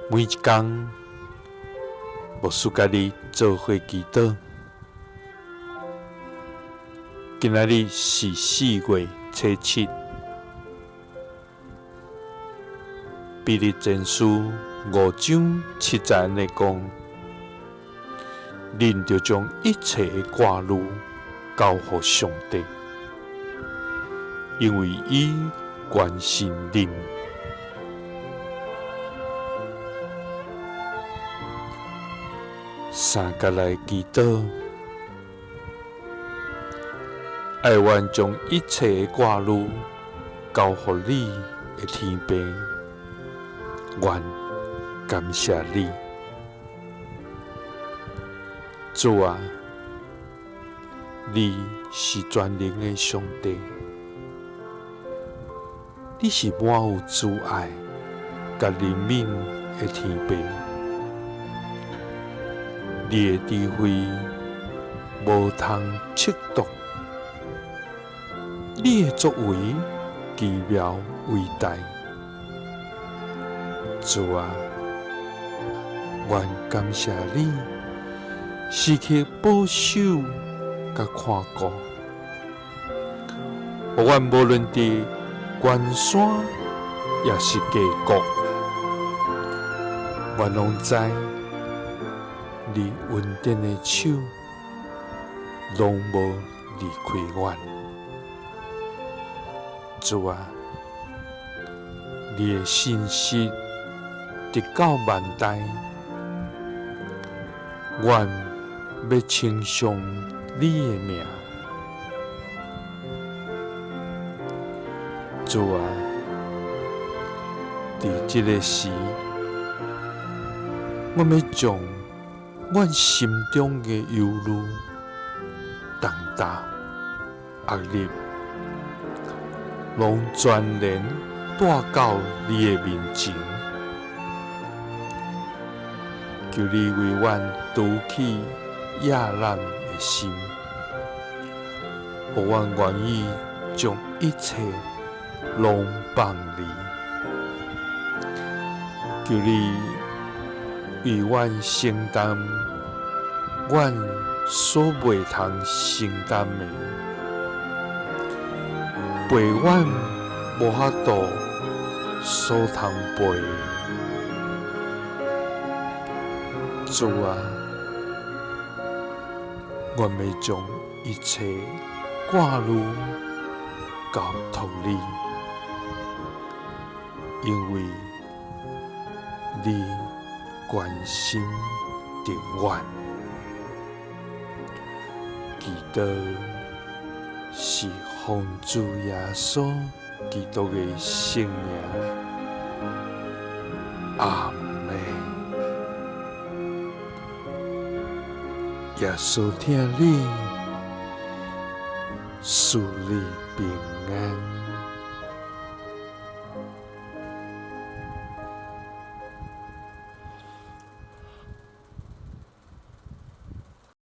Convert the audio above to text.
每一工，牧师佮你做伙祈祷。今仔日是4月初7，彼得前书5章7节按呢讲：恁著將一切的掛慮交予上帝，因為伊關心恁。三角來祈禱，愛阮將一切的掛慮交予你的天父，阮感謝你，主啊，你是全能的上帝，你是滿有慈愛佮憐憫的天父。你的智慧無通測度，你的作為奇妙偉大。主啊，阮感謝你時刻保守佮看顧，予阮無論佇懸山抑是低谷，阮攏知你恩典的手攏無離開阮。主啊，你的信實直到萬代，阮欲稱頌你的名。主啊，佇這个時，阮欲將阮心中的憂慮、重擔、壓力，攏全然帶到你的面前，求你為阮除去壓難的心，予阮願意將一切攏放你，求你為阮承擔阮所袂通承擔的，背阮無法度所通背的。主啊，阮欲將一切掛慮交託你，因為你關心著阮。祈禱是奉主耶穌基督的聖名，阿們。耶穌疼你，賜你平安。